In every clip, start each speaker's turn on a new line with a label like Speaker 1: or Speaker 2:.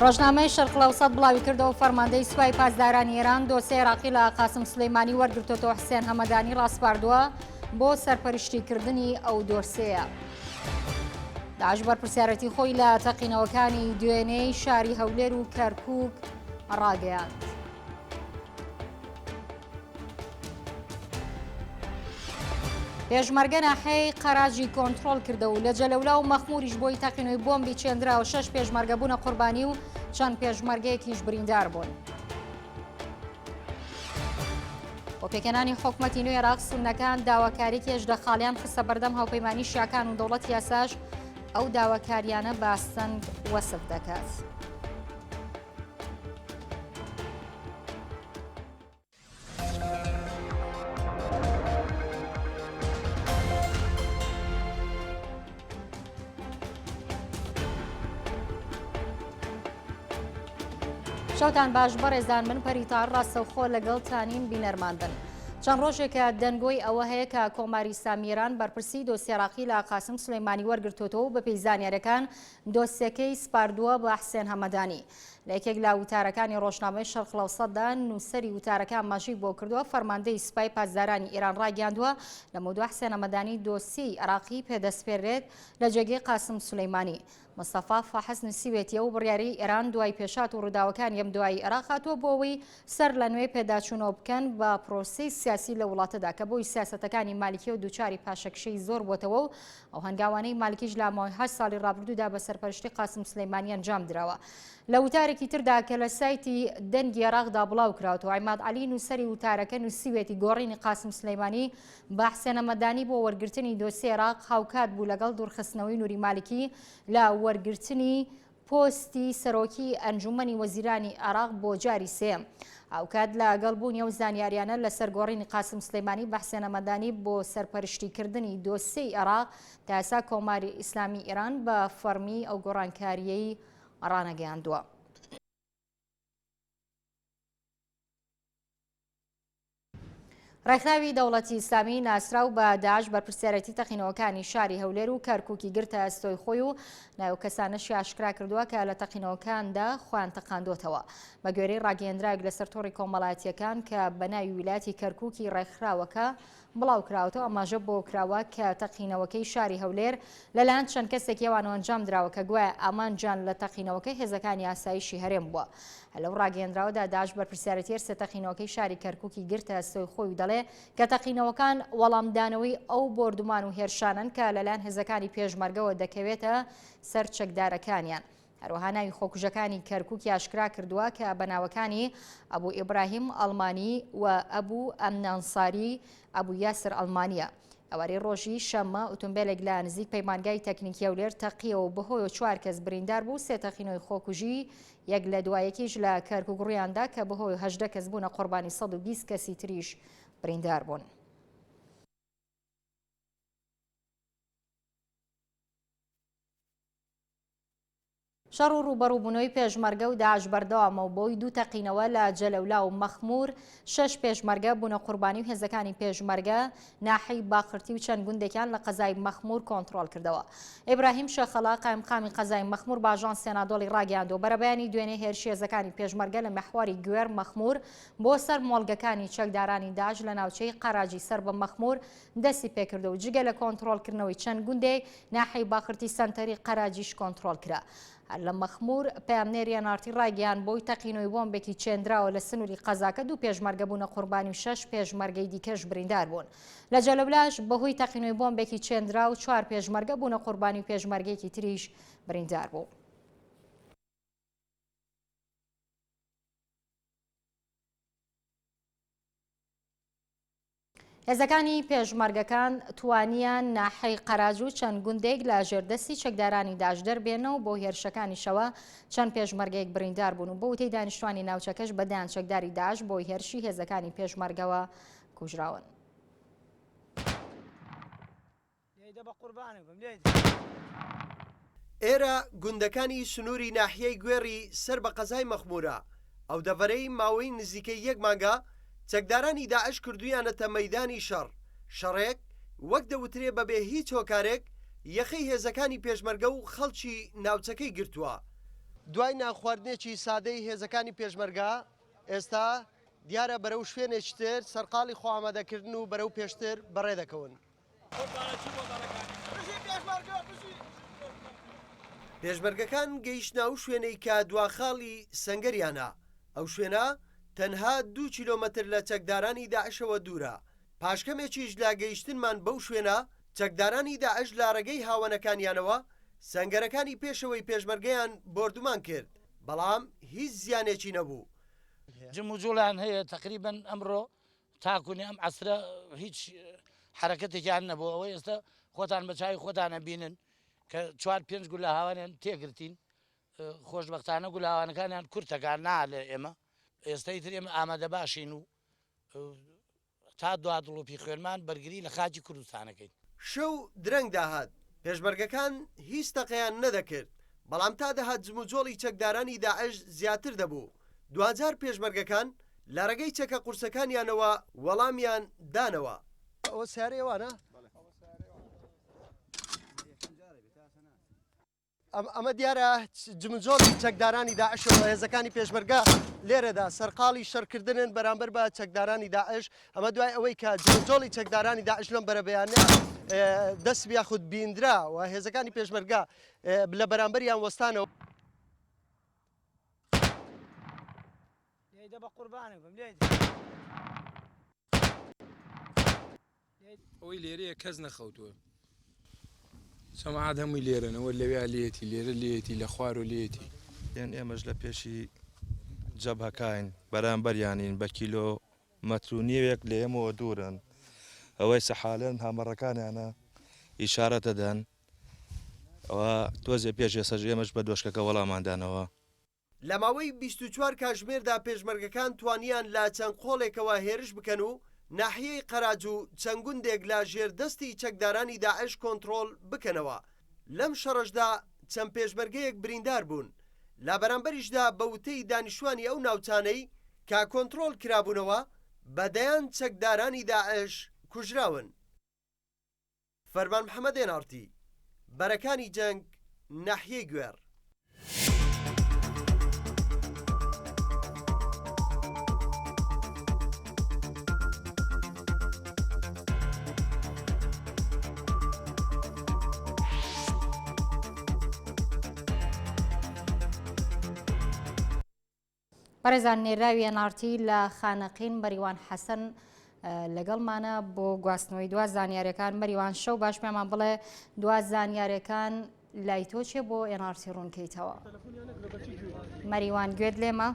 Speaker 1: ڕۆژنامەی شەرق الاوسط بڵاویکردەوە، فەرماندەی سوپای پاسدارانی ئێران دۆسیەی عێراقی لە قاسم سولەیمانی وەرگرتۆتەوە حسێن هەمەدانی ڕاسپاردووە بۆ سەرپەرشتیکردنی ئەو دۆسیەیە. داعش بەرپرسیارەتی خۆی لە تەقینەوەکانی دوێنێی شاری هەولێر و کەرکوک ڕاگەیاند. پێشمەرگە ناحیەی قەراجی کۆنترۆڵ کردە و لە جەلەولا و مەخموریش بۆی تەقینەوەی بۆمبی چێندراوە شەش پێشمەرگە بوونە قوربانی و چەند پێشمەرگەیەکیش بریندار بوون. بۆ پێکهێنانی حکومەتی نوێی عێراق سوننەکان داواکاریی 18 خاڵیان خستە بەردەم هاوپەیمانی شیعەکان و دەوڵەتی یاساش ئەو داواکاریانە بە ئاستەنگ وەسف دەکات. شەوتان باش بەڕێزان من پەریتار ڕاستەوخۆ لەگەڵ تانیم بینەرمان بن. چەند ڕۆژێکە دەنگۆی ئەوە هەیە کە کۆماری ئیسلامی ئێران بەرپرسی دۆسیە عێراقی لە قاسم سولەیمانی وەرگرتووەتەوە و بەپێی زانیاریەکان دۆسیەکەی سپاردووە بە حسێن هەمەدانی. لە یەکێک لە وتارەکانی ڕۆژنامەی شەرق الاوسطدا نووسەری وتارەکە ئاماژەی بۆ کردووە، فەرماندەی سوپای پاسدارانی ئێران ڕایگەیاندووە، لەمەودوا حسێن هەمەدانی دۆسیەی عێراقی پێدەسپێررێت لە جێگەی قاسم سولەیمانی. مستەفا فاحس نووسیوێتی، ئەو بڕیارەی ئێران دوای پێشهات و ڕووداوەکانی ئەم دوایی عێراق هاتووە بۆ ئەوەی سەر لە نوێ پێداچوونەوە بکەن بە پرۆسەی سیاسی لە وڵاتەدا کە بۆی سیاسەتەکانی مالکیەوە دووچاری پاشەکشەی زۆر بۆتەوە و ئەو هەنگاوانەی مالکیش لە ماوەی هەشت ساڵی ڕابردوودا بە سەرپەرشتی قاسم سولەیمانی ئەنجام دراوە. لە وتارێکی تردا کە لە سایتی دەنگی عێراقدا بڵاو کراوەتەوە، عیماد عەلی نووسەری وتارەکە نووسیوێتی گۆڕینی قاسم سولەیمانی بە حسێن هەمەدانی بۆ وەرگرتنی دۆسیەی عێراق هاوکات بوو لەگەڵ دوورخستنەوەی نوری مالکی لە وەرگرتنی پۆستی سەرۆکی ئەنجوومەنی وەزیرانی عێراق بۆ جاری سێیەم. هاوکات لەگەڵ بوونی ئەو زانیاریانە لەسەر گۆڕینی قاسم سلێمانی بە حسێن هەمەدانی بۆ سەرپەرشتیکردنی دۆسیەی عێراق، تا ئێستا کۆماری ئیسلامی ئێران بە فەڕمی ئەو گۆڕانکارییەی ڕانەگەیاندووە. ڕێکخراوی دەوڵەتی ئیسلامی ناسراو بە داعش بەرپرسیارێتی تەقینەوەکانی شاری هەولێر و کەرکوکی گرتە ئەستۆی خۆی و ناو کەسانەشی ئاشکرا کردووە کە لە تەقینەوەکاندا خۆیان تەقاندۆتەوە. بە گوێرەی ڕاگەیەندراوێک لەسەر تۆڕی کۆمەڵایەتییەکان کە بە ناوی ویلایەتی کەرکوکی ڕێکخراوەکە بڵاوکراوەتەوە ئاماژە بۆ کراوە کە تەقینەوەکەی شاری هەولێر لەلایەن چەند کەسێکی ئەوانەوە ئەنجام دراوە کە گوایە ئامانجیان لە تەقینەوەکە هێزەکانی ئاسایشی هەرێم بووە. هەر لەو ڕاگەیەندراوەدا داعش بەرپرسیارێتی هەرسێ تەقینەوەکەی شاری کەرکوکی گرتە ئەستۆی خۆی و دەڵێ کە تەقینەوەکان وەڵامدانەوەی ئەو بۆردومان و هێرشانەن کە لەلایەن هێزەکانی پێشمەرگەوە دەکەوێتە سەر چەکدارەکانیان. هەروەها ناوی خۆکوژەکانی کەرکوکی ئاشکرا کردووە کە بە ناوەکانی ئەبو ئیبراهیم ئەڵمانی و ئەبو ئەمنانساری ئەبو یاسر ئەڵمانییە. ئێوارەی ڕۆژی شەممە ئوتومبێلێک لە نزیک پەیمانگای تەکنیکی هەولێر تەقیەوە و بەهۆیەوە چوار کەس بریندار بوو، سێ تەقینەوەی خۆکوژی یەک لە دوا یەکیش لە کەرکوک ڕوویاندا کە بەهۆی 18 کەس بوونە قوربانی 120 کەسی تریش بریندار بوون. شەڕ و ڕووبەڕووبوونەوەی پێشمەرگە و داعش بەردەوامە و بەهۆی دوو تەقینەوە لە جەلەولا و مەخموور شەش پێشمەرگە بوونە قوربانی و هێزەکانی پێشمەرگە ناحیەی باقرتی و چەند گوندێکیان لە قەزای مەخموور کۆنتڕۆڵ کردەوە. ئیبراهیم شێخەڵا قایمقامی قەزای مەخموور بە ئاژانسی ئەنادۆڵی ڕاگەیاندووە، بەرەبەیانی دوێنێ هێرشی هێزەکانی پێشمەرگە لە میحوەری گوێر مەخموور بۆ سەر مۆڵگەکانی چەکدارانی داعش لە ناوچەی قەراجی سەر بە مەخموور دەستی پێکردو و جگە لە کۆنتڕۆڵکردنەوەی چەند گوندێک، ناحیەی باقرتی سەنتەری قەراجیش کۆنتڕۆڵ کرا. هەر لە مەخموور، پەیامنێری ئێن ئاڕ تی ڕایگەیاند، بەهۆی تەقینەوەی بۆمبێکی چێندراوە لە سنووری قەزاکە دوو پێشمەرگە بوونە قوربانی و شەش پێشمەرگەی دیکەش بریندار بوون. لە جەلەولاش بەهۆی تەقینەوەی بۆمبێکی چێندراو چوار پێشمەرگە بوونە قوربانی و پێشمەرگەیەکی تریش بریندار بوو. هێزەکانی پێشمەرگەکان توانیان ناحەی قەراج و چەند گوندێک لە ژێردەستی چەکدارانی داعش دەربێنە و بۆ هێرشەکانیشەوە چەند پێشمەرگەیەک بریندار بوون و بۆ وتەی دانیشتوانی ناوچەکەش بە دەیان چەکداری داعش بۆ هێرشی هێزەکانی پێشمەرگەوە کوژراون.
Speaker 2: ئێرە گوندەکانی سنووری ناحیەی گوێڕی سەر بە قەزای مەخموورە، ئەو دەڤەرەی ماوەی نزیکەی یەک مانگە چەکدارانی داعش کردوویانەتە مەیدانی شەڕ، شەڕێک وەک دەوترێ بەبێ هیچ هۆکارێک یەخەی هێزەکانی پێشمەرگە و خەڵکی ناوچەکەی گرتووە. دوای نانخواردنێکی سادەی هێزەکانی پێشمەرگە، ئێستا دیارە بەرەو شوێنێکی تر سەرقاڵی خۆئامادەکردن و بەرەو پێشتر بەڕێدەکەون. پێشمەرگەکان گەیشتنە ئەو شوێنەی کە دوا خاڵی سەنگەریانە، ئەو شوێنە تەنها دوو کیلۆمەتر لە چەکدارانی داعشەوە دوورە، پاش کەمێکیش لە گەیشتنمان بەو شوێنە، چەکدارانی داعش لە ڕێگەی هاوەنەکانیانەوە سەنگەرەکانی پێشەوەی پێشمەرگەیان بۆردومان کرد، بەڵام هیچ زیانێکی نەبوو.
Speaker 3: جموجوڵیان هەیە تەقریبەن ئەمڕۆ تاکونی ئەم عەسرە هیچ حەرەکەتێکیان نەبوو ئەوەی ئێستا خۆتان بە چاوی خۆتان ئەبینن کە چوار پێنج گولە هاوانیان تێگرتین خۆشبەختانە گولە هاوانەکانیان کورتەکان نا لە ئێمە ئێستا ئیتر ئێمە ئامادە باشین و تا دوا دڵۆپی خوێنمان بەرگری لە خاکی کوردستانەکەین.
Speaker 2: شەو درەنگ داهات، پێشمەرگەکان هیچ تەقەیان نەدەکرد، بەڵام تا دەهات جموجۆڵی چەکدارانی داعش زیاتر دەبوو، دواجار پێشمەرگەکان لە ڕێگەی چەکە قورسەکانیانەوە وەڵامیان دانەوە. ئەوە سەیارەی ئەوانە؟ ئەمە دیارە جمجۆڵی چەکدارانی داعش و هێزەکانی پێشمەرگە لێرەدا سەرقاڵی شەڕکردنن بەرامبەر بە چەکدارانی داعش ئەمە دوای ئەوەی کە جمجۆڵی چەکدارانی داعش لەم بەرەبەیانە دەست یاخود بیندرا و هێزەکانی پێشمەرگە لە بەرامبەریان وەستانەوە.
Speaker 4: ئەوەی لێرەیە کەس نەخەوتووە جەماعەت هەمووی لێرەن ئەوە لەویا لێیەتی لێرە لێیەتی لە خوارەوە لێیەتی.
Speaker 5: دێن ئێمەش لە پێشی جەبهەکاین بەرامبەریانین بە کیلۆ مەتر و نیوێک لە ئێمەوە دوورن ئەوەی سەحالێن هامەڕەکانیانە ئیشارەت دەدەن ئەوە تۆزێ پێش ئێسەش ئێمەش بە دۆشکەکە وەڵامان دانەوە.
Speaker 2: لە ماوەی 24 کاژمێردا پێشمەرگەکان توانیان لە چەند قۆڵێکەوە هێرش بکەن و ناحیەی قەراج و چەند گوندێک لە ژێر دەستی چەکدارانی داعش کۆنتڕۆڵ بکەنەوە، لەم شەڕەشدا چەند پێشمەرگەیەک بریندار بوون، لە بەرامبەریشدا بە وتەی دانیشتوانی ئەو ناوچانەی کە کۆنتڕۆڵ کرابوونەوە بە دەیان چەکدارانی داعش کوژراون. فەرمان محەمەد ئێن ئاڕ تی، بەرەکانی جەنگ، ناحیەی گوێڕ.
Speaker 1: بەڕێزان نێراوی NRT لە خانەقین مەریوان حەسەن لەگەڵمانە بۆ گواستنەوەی دوا زانیارەکان مەریوان شەو باش پێمان بڵێ دوا زانیارەکان لای تۆ چێ بۆ NRT ڕوونکەیتەوە مەریوان گوێت لێمە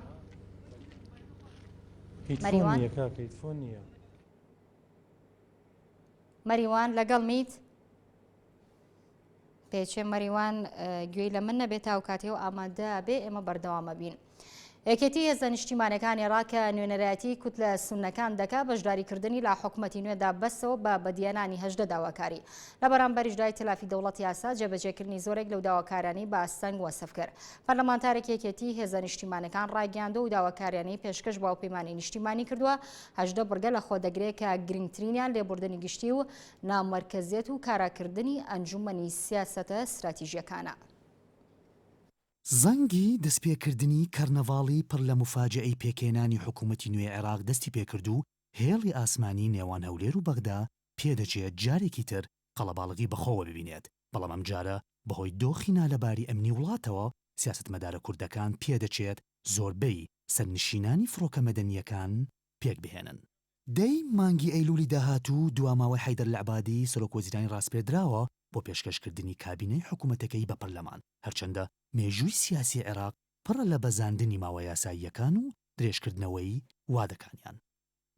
Speaker 6: مەریوان
Speaker 1: مەریوان لەگەڵ میت پێچێ مەریوان گوێی لە من نەبێت تا کاتێ و ئامادە بێ ئێمە بەردەوامە بین. یەکێتی هێزە نیشتیمانەکانی عێراق کە نوێنەرایەتی کوتلە سوننەکان دەکا بەشداریکردنی لە حکومەتی نوێدا بەسەوە بە بەدیهێنانی 18 داواکاری. لە بەرامبەریشدا ئیتلافی دەوڵەتی یاسا جێبەجێکردنی زۆرێک لەو داواکاریانەی بە ئاستەنگ وەسف کرد. پەرلەمانتارێکی یەکێتی هێزە نیشتیمانەکان ڕایگەیاندووە و داواکاریانەی پێشکەش بە هاوپەیمانی نیشتیمانی کردووە 18 بڕگە لەخۆدەگرێ کە گرنگترینیان لێبوردنی گشتی و نامەرکەزیەت و کاراکردنی ئەنجومەنی سیاسەتە ستراتیژیەکانە.
Speaker 7: زەنگی دەستپێکردنی کەرنەڤاڵی پڕ لە موفاجەئەی پێکهێنانی حکوومەتی نوێی عێراق دەستی پێکرد و هێڵی ئاسمانی نێوان هەولێر و بەغدا پێدەچێت جارێکی تر قەڵەباڵغی بەخۆوە ببینێت، بەڵام ئەمجارە بەهۆی دۆخی نالەباری ئەمنی وڵاتەوە سیاسەتمەدارە کوردەکان پێدەچێت زۆربەی سەرنشینانی فڕۆکە مەدەنییەکان پێکبهێنن. دەی مانگی ئەیلولی داهاتوو دوا ماوەی حەیدەر العبادی سەرۆک وەزیرانی ڕاسپێردراوە بۆ پێشکەشکردنی کابینەی حکومەتەکەی بە پەرلەمان، هەرچەندە مێژووی سیاسی عێراق پڕە لە بەزاندنی ماوە یاساییەکان و درێژکردنەوەی وادەکانیان.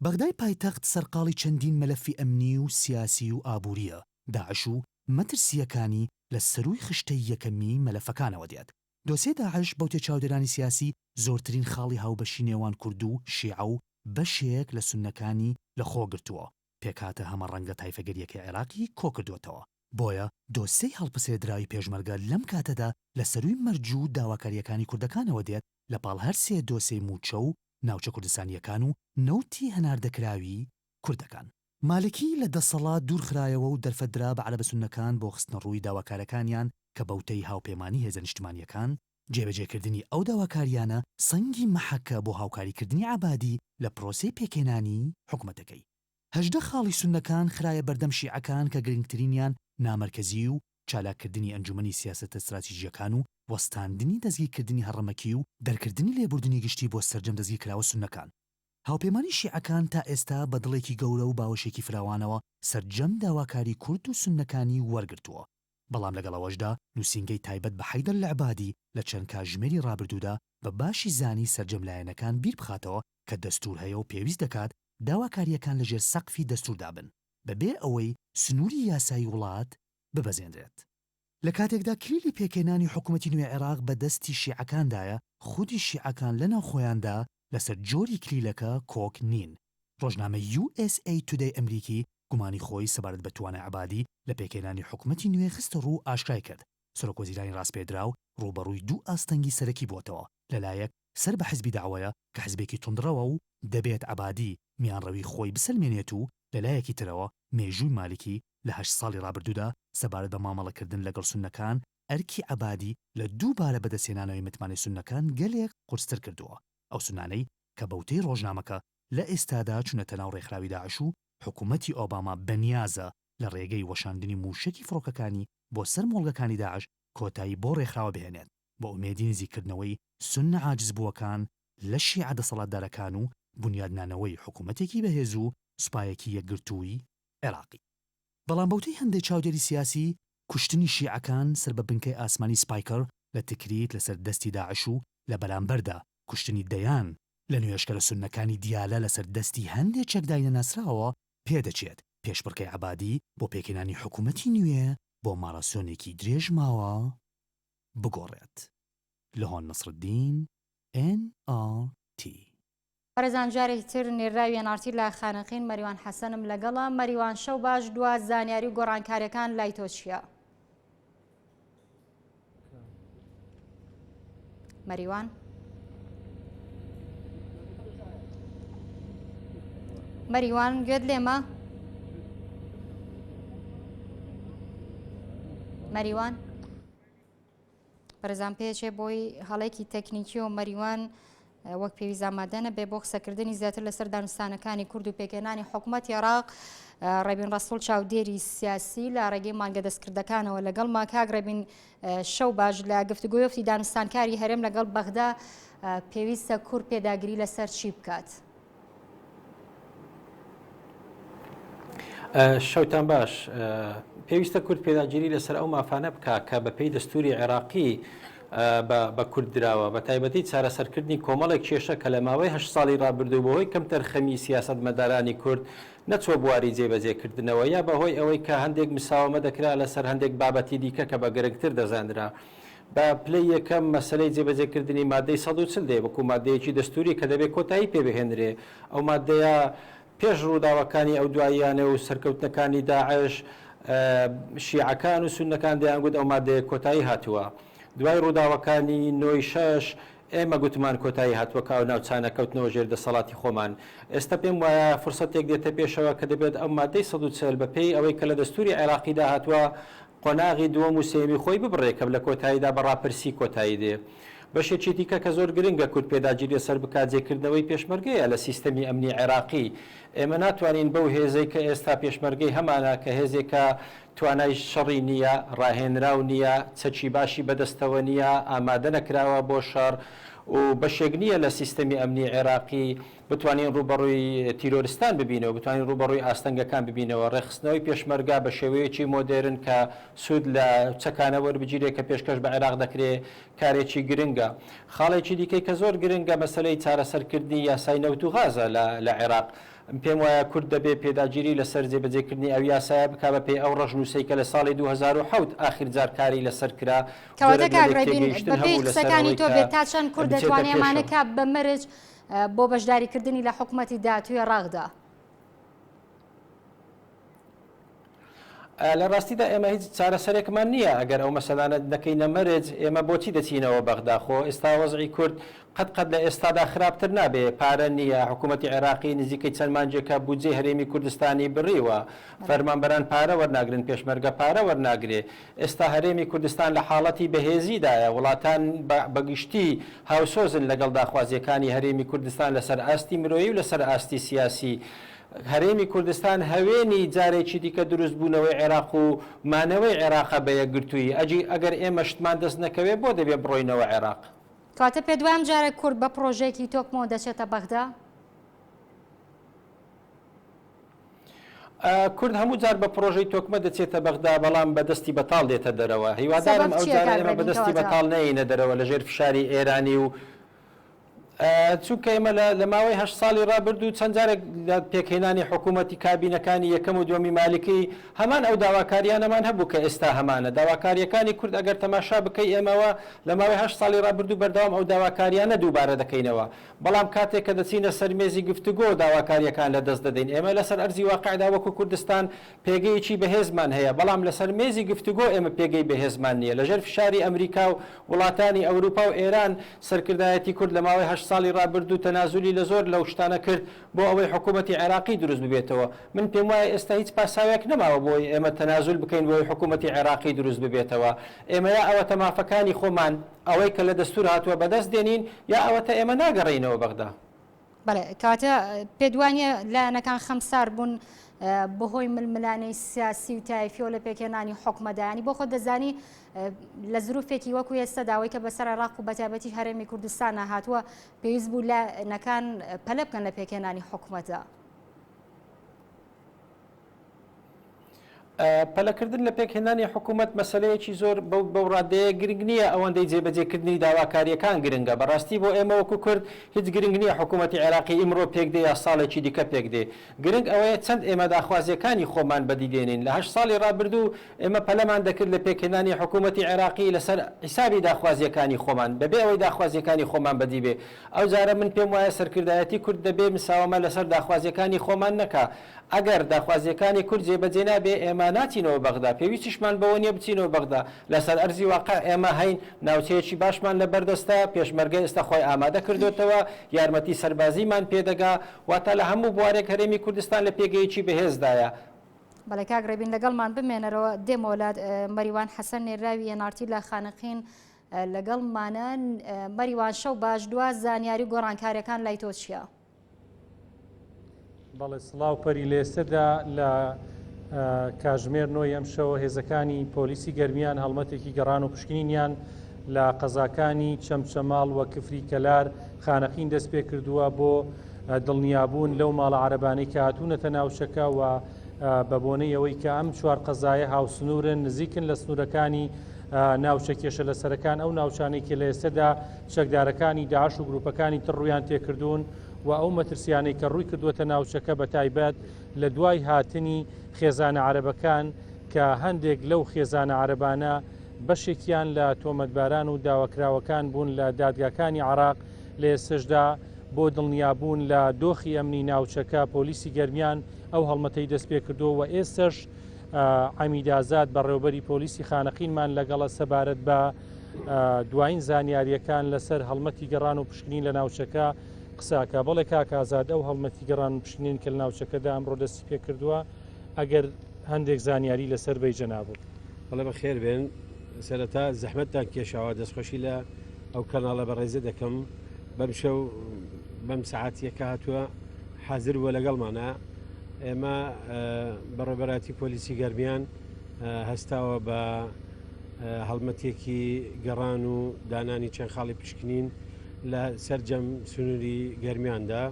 Speaker 7: بەغدای پایتەخت سەرقاڵی چەندین مەلەفی ئەمنی و سیاسی و ئابوورییە، داعش و مەترسییەکانی لە سەرووی خشتەی یەکەمی مەلەفەکانەوە دێت. دۆسیەی داعش بەوتەی چاودێرانی سیاسی زۆرترین خاڵی هاوبەشی نێوان کورد و شیعە و بەشێک لە سوننەکانی لە خۆ گرتووە، پێکهاتە هەمەڕەنگە تایفەگەرییەکەی عێراقی کۆکردووەتەوە. بۆیە دۆسیەی هەڵپسێردراوی پێشمەرگە لەم کاتەدا لە سەرووی مەرج و داواکارییەکانی کوردەکانەوە دێت لە پاڵ هەر سێ دۆسێی مووچە و ناوچە کوردستانییەکان و نەوتی هەناردەکراوی کوردەکان. مالکی لە دەسەڵات دوورخرایەوە و دەرفەت درا بە عەرەبە سوننەکان بۆ خستنەڕووی داواکارەکانیان کە بەوتەی هاوپەیمانی هێزە نیشتمانییەکان. جێبەجێکردنی ئەو داواکارییانە سەنگی مەحەکە بۆ هاوکاریکردنی عەبادی لە پرۆسەی پێکهێنانی حکومەتەکەی. 18 خاڵی سوننەکان خرایە بەردەم شیعەکان کە گرنگترینیان نامەرکەزیی و چالاککردنی ئەنجومەنی سیاسەتە ستراتیژییەکان و وەستاندنی دەستگیرکردنی هەڕەمەکی و دەرکردنی لێبوردنی گشتی بۆ سەرجەم دەستگیرکراوە سوننەکان. هاوپەیمانی شیعەکان تا ئێستا بە دڵێکی گەورە و باوەشێکی فراوانەوە سەرجەم داواکاری کورد و سوننەکانی وەرگرتووە، بەڵام لەگەڵ ئەوەشدا نووسینگەی تایبەت بە حەیدەر لعبادی لە چەند کاژمێری ڕابردوودا بە باشی زانی سەرجەم لایەنەکان بیر بخاتەوە کە دەستوور هەیە و پێویست دەکات داواکارییەکان لە ژێر سەقفی دەستووردا بن بەبێ ئەوەی سنووری یاسایی وڵات ببەزێنرێت. لە کاتێکدا کلیلی پێکهێنانی حکومەتی نوێی عێراق بە دەستی شیعەکاندایە، خودی شیعەکان لەناو خۆیاندا لەسەر جۆری کلیلەکە کۆک نین. ڕۆژنامەی یو ئێس ئەی تودەی ئەمریکی گومانی خۆی سەبارەت بە توانای عەبادی لە پێکهێنانی حکومەتی نوێ خستە ڕوو و ئاشکرای کرد سەرۆکوەزیرانی ڕاسپێردراو ڕووبەڕووی دوو ئاستەنگی سەرەکی بووەتەوە، لەلایەک سەر بە حزبی دەعوەیە کە حزبێکی توندڕەوە و دەبێت عەبادی میانڕەوی خۆی بسەلمێنێت و لەلایەکی ترەوە مێژووی مالکی لە هەشت ساڵی ڕابردوودا سەبارەت بە مامەڵەکردن لەگەڵ سوننەکان ئەرکی عەبادی لە دووبارە بەدەستهێنانەوەی متمانەی سوننەکان گەلێک قورستر کردووە، ئەو سوننانەی کە بەوتەی ڕۆژنامەکە لە ئێستادا چونەتە ناو ڕێکخراوی داعش و حکومەتی ئۆباما بەنیازە لە ڕێگەی وەشاندنی مووشەکی فڕۆکەکانی بۆ سەر مۆڵگەکانی داعش کۆتایی بەو ڕێکخراوە بهێنێت بە ئومێدی نزیککردنەوەی سوننە عاجزبووەکان لە شیعە دەسەڵاتدارەکان و بونیادنانەوەی حکومەتێکی بەهێز و سوپایەکی یەکگرتووی عێراقی. بەڵام بەوتەی هەندێک چاودێری سیاسی، کوشتنی شیعەکان سەر بە بنکەی ئاسمانی سپایکەر لە تکریت لەسەر دەستی داعش و لە بەرامبەردا کوشتنی دەیان لە نوێژکەرە سوننەکانی دیالە لەسەر دەستی هەندێ چەکداری نەناسراوەوە پێدەچێت پێشبڕکێی عەبادی بۆ پێکهێنانی حکومەتی نوێ بۆ ماراسۆنێکی درێژ ماوە بگۆڕێت. لهۆن نەسرالدین، ئێن ئاڕ تی.
Speaker 1: بەڕێزان جارێکی تر نێردراوی ئێن ئاڕ تی لە خانەقین مەریوان حەسەنم لەگەڵە. مەریوان شەو باش دوا زانیاری و گۆڕانکاریەکان لای تۆ چییە؟ مەریوان مەریوان گوێت لێمە؟ مەریوان بەرزان پێچێ بۆی هەڵێکی تەکنیکی و مەریوان وەک پێویست ئامادە نەبێ بۆ قسەکردنی زیاتر لەسەر دانوستانەکانی کورد و پێکهێنانی حکوومەتی عێراق ڕێبین ڕەسوڵ چاودێری سیاسی لە ڕێگەی مانگە دەستکردەکانەوە لەگەڵما کاک ڕێبین شەو باش لە گفتوگۆی وەفدی دانوستانکاری هەرێم لەگەڵ بەغدا پێویستە کورد پێداگری لەسەر چی بکات؟
Speaker 6: شەوتان باش. پێویستە کورد پێداگیری لەسەر ئەو مافانە بکا کە بەپێی دەستوری عێراقی بە کورد دراوە، بە تایبەتی چارەسەرکردنی کۆمەڵێک کێشە کە لە ماوەی هەشت ساڵی ڕابردوو بەهۆی کەمتەرخەمی سیاسەتمەدارانی کورد نەچووە بواری جێبەجێکردنەوە یا بەهۆی ئەوەی کە هەندێک مساوەمە دەکرا لەسەر هەندێک بابەتی دیکە کە بە گرنگتر دەزانرا. بە پلەی یەکەم مەسەلەی جێبەجێکردنی مادەی 140 دێ وەکو مادەیەکی دەستوری کە دەبێ کۆتایی پێ بهێنرێ. ئەو مادەیە پێش ڕووداوەکانی ئەو دواییانە و سەرکەوتنەکانی داعش، شیعەکان و سوننەکان دەیانگوت ئەو مادەیە کۆتایی هاتووە. دوای ڕووداوەکانی نۆی شەش، ئێمە گوتمان کۆتایی هاتووە کە ئەو ناوچانە کەوتنەوە ژێر دەسەڵاتی خۆمان. ئێستا پێم وایە فرسەتێک دێتە پێشەوە کە دەبێت ئەو مادەی 140 بەپێی ئەوەی کە لە دەستووری عێراقیدا هاتووە قۆناغی دووەم و سێیەمی خۆی ببڕێ کە لە کۆتاییدا بە ڕاپرسی کۆتایی دێ. بەشێکی دیکە کە زۆر گرنگە کورد پێداگیری لەسەر بکات جێکردنەوەی پێشمەرگەیە لە سیستەمی ئەمنی عێراقی. ئێمە ناتوانین بەو هێزەی کە ئێستا پێشمەرگەی هەمانە کە هێزێکە توانای شەڕی نییە، ڕاهێنراو نییە، چەکی باشی بەدەستەوە نییە، ئامادە نەکراوە بۆ شەڕ و بەشێک نییە لە سیستەمی ئەمنی عێراقی، بتوانین ڕووبەڕووی تیرۆرستان ببینەوە، بتوانین ڕووبەڕووی ئاستەنگەکان ببینەوە، ڕێکخستنەوەی پێشمەرگە بە شێوەیەکی مۆدێرن کە سوود لە چەکانە وەربگیرێ کە پێشکەش بە عێراق دەکرێ کارێکی گرنگە. خاڵێکی دیکەی کە زۆر گرنگە مەسەلەی چارەسەرکردنی یاسای نەوت و غازە لە عێراق. من پێم وایە کورد دەبێ پێداگیری لەسەر جێبەجێکردنی ئەو یاسایە بکا بە پێی ئەو ڕەشنووسەی کە لە ساڵی 2007 ئاخیر جار کاری لەسەر کرا،
Speaker 1: کەواتە
Speaker 6: جۆرێک لە
Speaker 1: کاک ڕێبین
Speaker 6: لێکتێگەیشتن
Speaker 1: بەپێی
Speaker 6: هەبوو لەسەر
Speaker 1: قسەکانی
Speaker 6: ئەوەی
Speaker 1: تۆ
Speaker 6: کە
Speaker 1: بێت تا چەند کورد
Speaker 6: بچێتە
Speaker 1: دەتوانێ ئەمانە
Speaker 6: پێشەوە.
Speaker 1: کا بە مەرج بۆ بەشداریکردنی لە حکومەتی داهاتووی عێراقدا؟
Speaker 6: لە ڕاستیدا ئێمە هیچ چارەسەرێکمان نییە ئەگەر ئەو مەسەلانە نەکەینە مەرج، ئێمە بۆچی دەچینەوە بەغدا؟ خۆ ئێستا وەزعی کورد قەت قەت لە ئێستادا خراپتر نابێ، پارە نییە، حکوومەتی عێراقی نزیکەی چەند مانگێکە بودجەی هەرێمی کوردستانی بڕیوە، فەرمانبەران پارە وەرناگرن، پێشمەرگە پارە وەرناگرێ، ئێستا هەرێمی کوردستان لە حاڵەتی بەهێزیدایە، وڵاتان بە گشتی هاوسۆزن لەگەڵ داخوازییەکانی هەرێمی کوردستان لەسەر ئاستی مرۆیی و لەسەر ئاستی سیاسی. هەرێمی کوردستان هەوێنی جارێکی دیکە دروستبوونەوەی عێراق و مانەوەی عێراقە بە یەکگرتوویی، ئەجی ئەگەر ئێمە شتمان دەست نەکەوێ بۆ دەبێ بڕۆینەوە عێراق؟
Speaker 1: کەواتە پێت وایە ئەمجارە کورد بە پڕۆژەیەکی تۆکمەوە دەچێتە بەغدا؟
Speaker 6: کورد هەموو جار بە پڕۆژەی تۆکمە دەچێتە بەغدا، بەڵام بە دەستی بەتاڵ دێتە دەرەوە. هیوادارم
Speaker 1: سەبەب
Speaker 6: ئەو
Speaker 1: چییە
Speaker 6: جارە
Speaker 1: کاک
Speaker 6: ئێمە بە
Speaker 1: ڕێبین
Speaker 6: دەستی
Speaker 1: کەواتە؟
Speaker 6: بەتاڵ نەیەینە دەرەوە لەژێر فشاری ئێرانی و چونکە ئێمە لە ماوەی هەشت ساڵی ڕابردوو چەند جارێک لە پێکهێنانی حکوومەتی کابینەکانی یەکەم و دووەمی مالکی هەمان ئەو داواکارییانەمان هەبوو کە ئێستا هەمانە. داواکارییەکانی کورد ئەگەر تەماشا بکەی ئێمەوە لە ماوەی هەشت ساڵی ڕابردوو بەردەوام ئەو داواکارییانە دووبارە دەکەینەوە. بەڵام کاتێک کە دەچینە سەر مێزی گفتوگۆ داواکارییەکان لە دەست دەدەین. ئێمە لەسەر ئەرزی واقعدا وەکو کوردستان پێگەیەکی بەهێزمان هەیە، بەڵام لەسەر مێزی گفتوگۆ ئێمە پێگەی بەهێزمان نییە. لەژێر فشاری ئەمریکا و وڵاتانی ئەوروپا و ئێران، سەرکردایەتی کورد لە ماوەی هەشت ساڵی ڕابردوو تەنازولی لە زۆر لەو شتانە کرد بۆ ئەوەی حکوومەتی عێراقی دروست ببێتەوە. من پێموایە ئێستا هیچ پاساوێک نەماوە بۆ ئەوەی ئێمە تەنازول بکەین بۆ ئەوەی حکوومەتی عێراقی دروست ببێتەوە. ئێمە یا ئەوەتە مافەکانی خۆمان، ئەوەی کە لە دەستوور هاتووە بەدەست دێنین، یا ئەوەتە ئێمە ناگەڕێینەوە بەغدا.
Speaker 1: بەڵێ کەواتە پێت وانیە لایەنەکان خەمسار بوون بەهۆی ململانێی سیاسی و تایفیەوە لە پێکهێنانی حکومەتدا ینی بۆ خۆت دەزانی لە زروفێکی وەکو ئێستا داوای کە بەسەر عێراق و بەتایبەتی هەرێمی کوردستانە هاتووە پێویست بوو لایەنەکان پەلە بکەن لە پێکهێنانی حکومەتدا.
Speaker 6: پەلەکردن لە پێکهێنانی حکوومەت مەسەلەیەکی زۆر بەو ڕادەیە گرنگ نییە ئەوەندەی جێبەجێکردنی داواکارییەکان گرنگە. بەڕاستی بۆ ئێمە وەکو کورد هیچ گرنگ نییە حکوومەتی عێراقی ئیمڕۆ پێکدێ یا ساڵێکی دیکە پێکدێ. گرنگ ئەوەیە چەند ئێمە داخوازییەکانی خۆمان بەدی دێنین. لە هەشت ساڵی ڕابردوو ئێمە پەلەمان دەکرد لە پێکهێنانی حکوومەتی عێراقی لەسەر حیسابی داخوازییەکانی خۆمان بەبێ ئەوەی داخوازییەکانی خۆمان بەدی بێ. ئەوجارە من پێم وایە سەرکردایەتی کورد دەبێ مساوەمە لەسەر داخوازییەکانی خۆمان نەکا. ئەگەر داخوازییەکانی کورد جێبەجێ نابێ، ئێمە ناچینەوە بەغدا، پێویستیشمان بەوە نییە بچینەوە بەغدا، لەسەر ئەرزی واقع ئێمە هەین، ناوچەیەکی باشمان لەبەردەستە، پێشمەرگە ئێستا خۆی ئامادە کردۆتەوە، یارمەتی سەربازیمان پێدەگا، واتە لە هەموو بوارێک هەرێمی کوردستان لە پێگەیەکی بەهێزدایە.
Speaker 1: بەڵێ کاک ڕێبین لەگەڵمان بمێنەرەوە، دێمەوە لات، مەریوان حەسەن نێرراوی ئێن ئاڕ تی لە خانەقین لەگەڵمانە، مەریوان شەو باش، دوا زانیاری و گۆڕانکارییەکان لای تۆ چییە؟
Speaker 8: بەڵێ سڵاو پەری لە ئێستەدا لە کاژمێر نۆی ئەمشەوە هێزەکانی پۆلیسی گەرمیان هەڵمەتێکی گەڕان و پشکنینیان لە قەزاکانی چەمچەماڵ و کفری کەلار خانەقین دەست پێ کردووە بۆ دڵنیابوون لەو ماڵە عەرەبانەی کە هاتوونەتە ناوچەکە و بە بۆنەی ئەوەی کە ئەم چوار قەزایە هاوسنوورن نزیکن لە سنوورەکانی ناوچە کێشە لەسەرەکان ئەو ناوچانەی کە لە ئێستەدا چەکدارەکانی داعش و گروپەکانی تر ڕوویان تێکردوون و ئەو مەترسیانەی کە ڕووی کردووەتە ناوچەکە بە تایبەت لە دوای هاتنی خێزانە عەرەبەکان کە هەندێک لەو خێزانە عەرەبانە بەشێکیان لە تۆمەتباران و داواکراوەکان بوون لە دادگاکانی عراق لە ئێستشدا بۆ دڵنیابوون لە دۆخی ئەمنی ناوچەکە پۆلیسی گەرمیان ئەو هەڵمەتەی دەستپێکردووە و ئێستش عەمید ئازاد بەڕێوبەری پۆلیسی خانەقینمان لەگەڵە سەبارەت بە دوایین زانیارییەکان لەسەر هەڵمەتی گەڕان و پشکنین لە ناوچەکە قساکە بەڵێ کاک ئازاد ئەو هەڵمەتی گەڕان و پشکنین کە لە ناوچەکەدا ئەمڕۆ دەستی پێکردووە ئەگەر هەندێک زانیاری لەسەر بەی جەنابت.
Speaker 9: بەڵێ بەخێر بێن سەرەتا زەحمەتتان کێشاوە دەستخۆشی لە ئەو کەناڵە بەڕێزە دەکەم بەم شەو بەم سەعاتیە کە هاتووە حازر بووە لەگەڵمانە ئێمە بەڕێبەراتی پۆلیسی گەرمیان هەستاوە بە هەڵمەتێکی گەڕان و دانانی چەند خاڵی پشکنین لە سەرجەم سنووری گەرمیاندا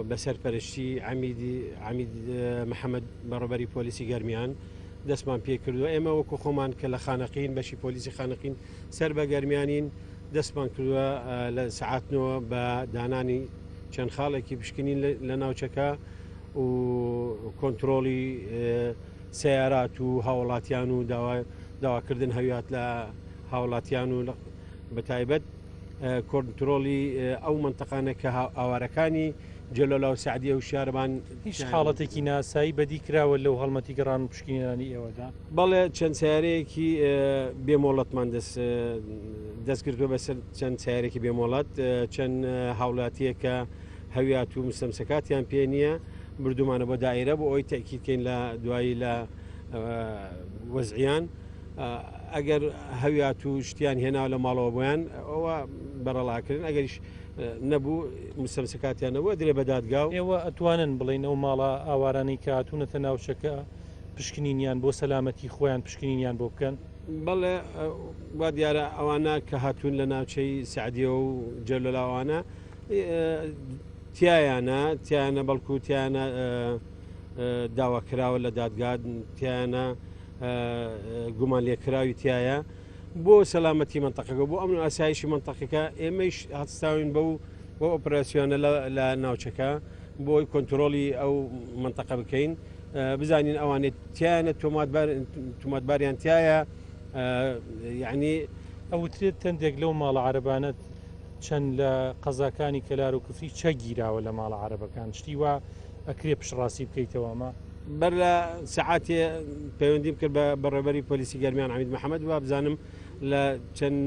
Speaker 9: بە سەرپەرشتی عەمیدی عەمید محەممەد بەڕێبەری پۆلیسی گەرمیان دەستمان پێ کردووە ئێمە وەکو خۆمان کە لە خانەقین بەشی پۆلیسی خانەقین سەر بە گەرمیانین دەستمان کردووە لە سەعاتنەوە بە دانانی چەند خاڵێکی پشکنین لە ناوچەکە و کۆنتترۆڵی سەیارات و هاوڵاتیان و داواکردن هەویات لە هاوڵاتیان و بە تایبەت. کۆنترۆڵی ئەو مەنتەقانە کە ئاوارەکانی جەلۆلا و سەعدیە و شارەبان
Speaker 8: هیچ حاڵەتێکی ناسایی بەدی کراوە لەو هەڵمەتی گەڕان و پشکنینانەی ئێوەدا؟
Speaker 9: بەڵێ چەند سەیارەیەکی بێ مۆڵەتمان دەست دەست گرتووە بەسەر چەند سەیارێکی بێ مۆڵەت چەند هاوڵاتییەک کە هەویات و مستەمسەکاتیان پێ نییە بردوومانە بۆ دائیرە بۆ ئەوەی تەئکید کەین لە دوایی لە وەزعیان ئەگەر هەویات و شتیان هێناوە لە ماڵەوە بۆیان ئەوە بەرەڵاکردن ئەگەریش نەبوو مستەمسەکاتیان نەبوو ئەدرێ بە دادگا و.
Speaker 8: ئێوە ئەتوانن بڵێن ئەو ماڵە ئاوارانەی کە هاتوونەتە ناوچەکە پشکنینیان بۆ سەلامەتی خۆیان پشکنینیان بۆ بکەن؟
Speaker 9: بەڵێ وا دیارە ئەوانە کە هاتوون لە ناوچەی سەعدیە و جەلۆلا ئەوانە تیایانە تیایانە بەڵکو تیایانە داوا کراوە لە دادگا تیایانە گومان لێکراوی تایە بۆ سەلامەتی مەنتەقەکە بۆ ئەمن و ئاسایشی مەنتەقەکە ئێمەیش هەستاوین بەو بۆ ئۆپراسیۆنە لە ناوچەکە بۆی کۆنتترۆلی ئەو منتەقە بکەین بزانین ئەوانێت تیانە تۆماتباریان تایە یعنی
Speaker 8: ئەوترێت تەندێک لەو ماڵە عەرەبانە چەند لە قەزاکانی کەلار و کفری چەک گیراوە لە ماڵە عەرەبەکان شتی وا ئەکرێ پشتڕاستی بکەیتەوە ئەمە؟
Speaker 9: بەر لە سەعاتێ پەیوەندیم کرد بە بەڕێوەبەری پۆلیسی گەرمیان عەمید محەمەد وابزانم لە چەند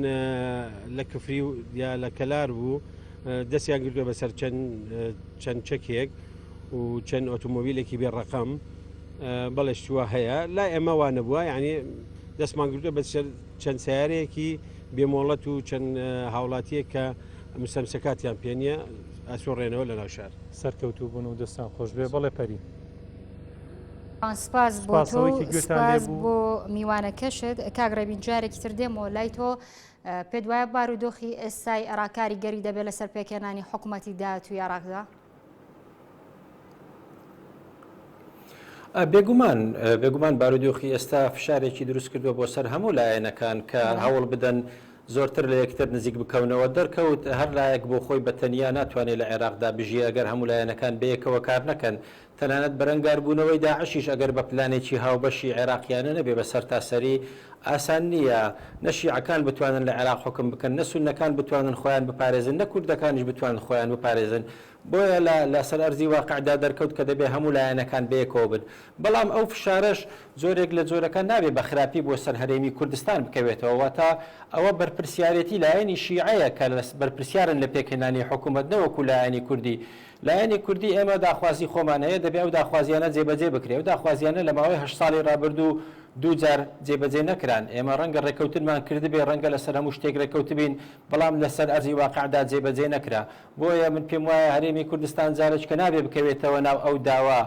Speaker 9: لە کفری و یا لە کەلار بوو دەستیان گرتووە بەسەر چەند چەند چەکێک و چەند ئۆتۆمۆبیلێکی بێ ڕەقەم بەڵێ شتووە هەیە لا ئێمە وا نەبووە یعنی دەستمان گرتووە بەسەر چەند سەیارەیەکی بێ مۆڵەت و چەند هاوڵاتیەک کە مستەمسەکاتیان پێ نییە ئەسوڕێنەوە لە ناو شار.
Speaker 8: سەرکەوتوو بن و دەستان خۆش بێ. بەڵێ پەری.
Speaker 1: سپاس بۆ
Speaker 8: سپاس
Speaker 1: تۆ
Speaker 8: ئەوەی
Speaker 1: و
Speaker 8: کە گوێتان لێ
Speaker 1: سپاس
Speaker 8: بوو.
Speaker 1: بۆ میوانەکەشت. کاک ڕێبین جارێکی تر دێمەوە لای تۆ. پێت وایە بارودۆخی ئێستای عێراق کاریگەری دەبێت لەسەر پێکهێنانی حکومەتی داهاتووی عێراقدا؟
Speaker 6: بێگومان بێگومان بارودۆخی ئێستا فشارێکی دروست کردووە بۆ سەر هەموو لایەنەکان کە هەوڵ بدەن زۆرتر لە یەکتر نزیک بکەونەوە دەرکەوت هەر لایەک بۆ خۆی بە تەنیا ناتوانێت لە عێراقدا بژی ئەگەر هەموو لایەنەکان بەیەکەوە کار نەکەن تەنانەت بەرەنگاربوونەوەی داعشیش ئەگەر بە پلانێکی هاوبەشی عێراقیانە نەبێ بە سەرتاسەری ئاسان نییە نە شیعەکان بتوانن لە عێراق حوکم بکەن نە سوننەکان بتوانن خۆیان بپارێزن نە کوردەکانیش بتوانن خۆیان بپارێزن بۆیە لە لە سەر ئەرزی واقعدا دەرکەوت کە دەبێ هەموو لایەنەکان بەیەکەوە بن. بەڵام ئەو فشارەش جۆرێک لە جۆرەکان نابێ بە خراپی بۆ سەر هەرێمی کوردستان بکەوێتەوە. واتە ئەوە بەرپرسیارێتی لایەنی شیعەیە کە لە بەرپرسیارن لە پێکهێنانی حکوومەت نەوەکوو لایەنی کوردی. لایەنی کوردی ئێمە داخوازی خۆمان هەیە دەبێ ئەو داخوازیانە جێبەجێ بکرێ. ئەو داخوازیانە لە ماوەی هەشت ساڵی ڕابردوو دوو جار جێبەجێ نەکران. ئێمە ڕەنگە ڕێککەوتنمان کردبێ، ڕەنگە لەسەر هەموو شتێک ڕێککەوتبین، بەڵام لەسەر ئەرزی واقعدا جێبەجێ نەکرا. بۆیە من پێم وایە هەرێمی کوردستان جارێکە نابێ بکەوێتەوە ناو ئەو داوا،